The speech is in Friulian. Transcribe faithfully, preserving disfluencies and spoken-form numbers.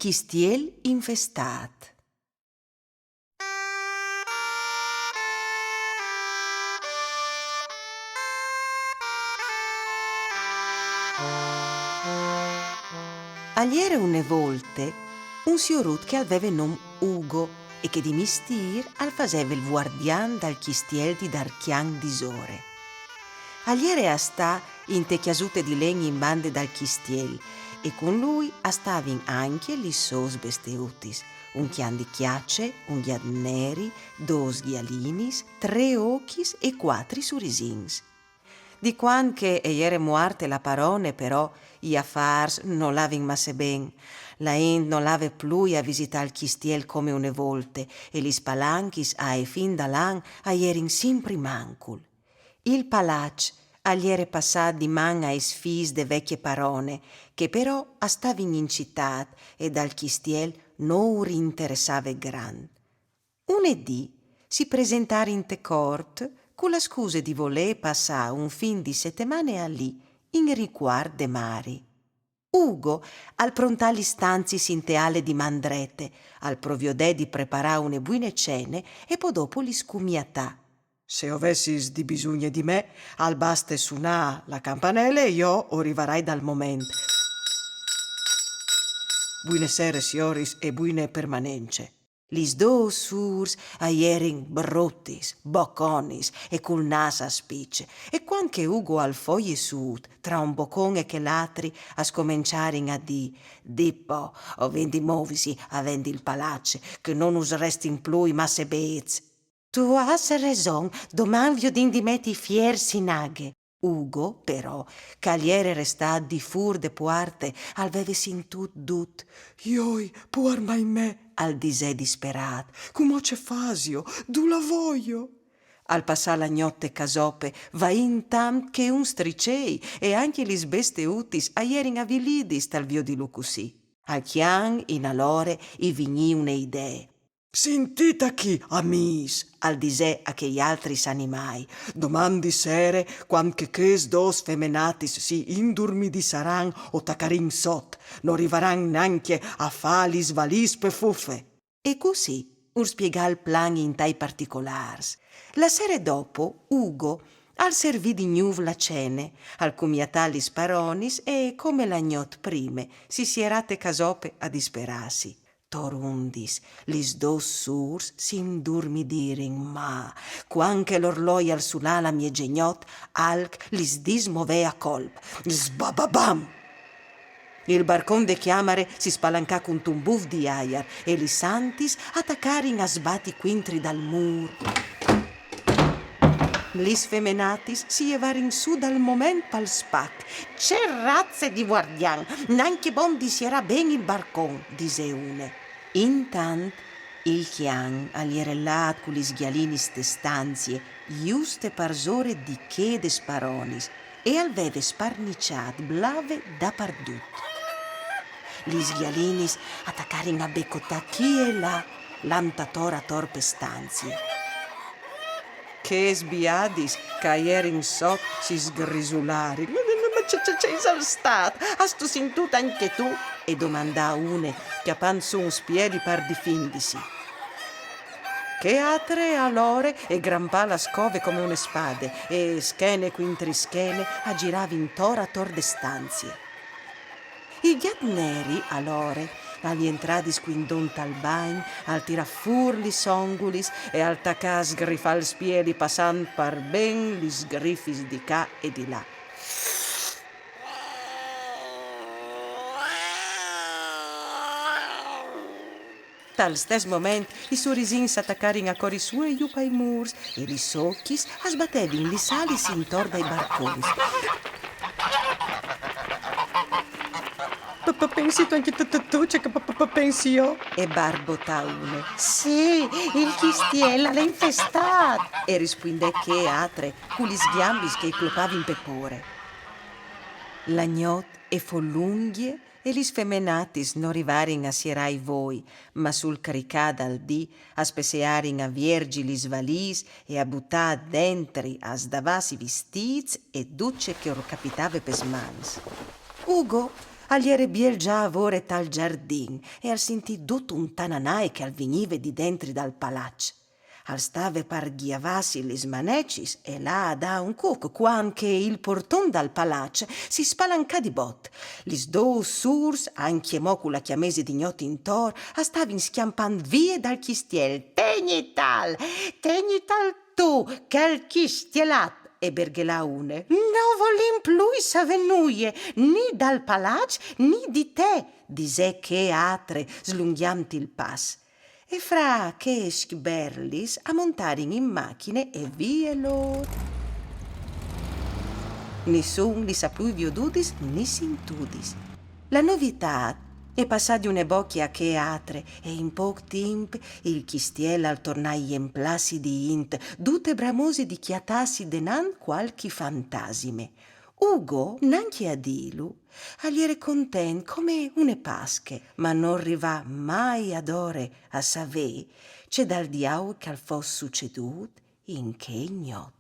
Chistiel infestât. Al jere une volte un siorut che al veve non Ugo e che di mistîr al faseve il vuardian dal chistiel di Darchian disore. Al jere a stâ inte cjasute di len in bande dal chistiel e cun lui a stavin ancje lis sôs besteutis, un cjan di cjace, un gjat neri, dôs gjalinis, trê ocjis e cuatri surisins. Di cuant che e jere muarte la parone, però, i afârs no lavin masse ben. La int no lave plui a visitâ il chistiel come une volte, e lis palanchis ae fin dal an a jerin simpri mancul. Il palaç al jere passât di man aes fiis de vecje parone, che però a stavin in citât e dal chistiel no ur interessave grant. Une dì si presentarin te cort cu la scuse di volê passâ un fin di setemane alì in ricuart de mari. Ugo al prontà lis stanziis inte ale di man drete, al proviodè di preparâ une buine cene e po dopo lis cumiatà. Se o vessis di bisugne di me, al baste sunâ la campanele e jo o rivarai dal moment. Buine sere, sioris, e buine permanence. Lis dôs sûrs a jerin brutis, boconis e cul nâs a spice, e cuant che Ugo al fo jessût, tra un bocon e chel altri, a scomençarin a dî: «Dì po, o vin di movisi a vendi il palaç, che no nus restin plui masse bêçs.» «Tu âs reson, doman viodìn di meti i fiers in aghe.» Ugo, però, che al jere restât di fûr de puarte, al veve sintût dut. «Joi, puar mai me», al disè disperât, «cumò ce fasio? Dulà voio?» Al passà la gnot te casope, vaint tant che un stricei, e ancje lis besteutis a jerin avilidis tal viodilu cussì. Al cjan, in alore, i vignì une idee. «Sintît achì, amîs», al disè a chei altris animâi, «doman di sere, cuant che chês dôs femenatis si indurmidissaran o tacarìn sot, no rivaran nancje a fâ lis valîs pe fufe.» E cussì ur spiegà il plan intai particolârs. La sere dopo, Ugo al servì di gnûf la cene, al cumiatà lis paronis e, come la gnot prime, si sierà te casope a disperâsi. Torundis, lis dôs sûrs si indurmidirin, ma, cuant che l'orloi al sunà la miezegnot, alc lis dismovè a colp. Sbababam! Il barcon de cjamare si spalancà cuntun buf di aiar e lis antis a tacarin a sbati cuintri dal mûr. Lis femenatis si jevarin sù dal moment pal spac. «Ce raze di vuardian! Nancje bon di sierâ ben il barcon», disè une. Intant il cjan al jere lât cu lis gjalinis te stanzie, juste parsore di chê des paronis, e al veve sparniçât blave dapardut. Lis gjalinis a tacarin a becotâ chi e là, lant ator ator pe stanzie. Chês biadis che a jerin sot si sgrisularin. «Ma, ma, ma ce, ce, ce isal stât? Âstu sintût ancje tu?» e domandà une, cjapant sù un spieli par difindisi. Chê altre alore e grampà la scove come une spade e, schene cuintri schene, a giravin tor ator de stanzie. Il gjat neri, alore, al jentrà di scuindon tal bagn, al tirà fûr lis ongulis e al tacà a sgrifâ il spieli passant par ben lis sgrifis di ca e di là. Tal stes moment, i surisins a tacarin a cori sù e jù pai mûrs e lis ocjis a sbatevin lis alis intor dai barcons. «Pe-, pe-, pensistu ancje tu, tu, tu, ce che pe-, pe-, pe-, pensi jo?» e barbotà une. «Sì, il chistiel al è infestât!» e rispuindè chê altre, cu lis gjambis che i clopavin pe pôre. La gnot e fo lungje e lis femenatis no rivarin a sierâ i voi, ma sul cricâ dal dì a spessearin a vierzi lis valîs e a butâ dentri a sdavàs i vistîts e dut ce che ur capitave pes mans. Ugo Al jere biel già a vore tal giardin e al sintì dut un tananai che al vignive di dentri dal palaç. Al stave par gjavâsi lis manecis e lâ a dâ un cuc, cuant che il porton dal palaç si spalancà di bot. Lis dôs sûrs, ancjemò cu la cjamese di gnot intor, a stavin scjampant vie dal cjistiel. «Tegnital, tegnital tu, chel cjistielat!» e berghelà une. «No volìn plui savê nuie, ni dal palaç, ni di te», disè chê atre, slungjant il pas. E fra chescj berlis a montarin in machine e vie lôr. Nissun lis à plui viodudis ni sintudis. La novitât e passà di une bocje a chê atre e in pôc timp il cjistiel al tornà a jemplâsi di int, dute bramose di cjatâsi denant cualchi fantasime. Ugo, nancje a dîlu, al jere content come une Pasche, ma nol rivà mai adore a savê ce dal diaul che al fos sucedût in chê gnot.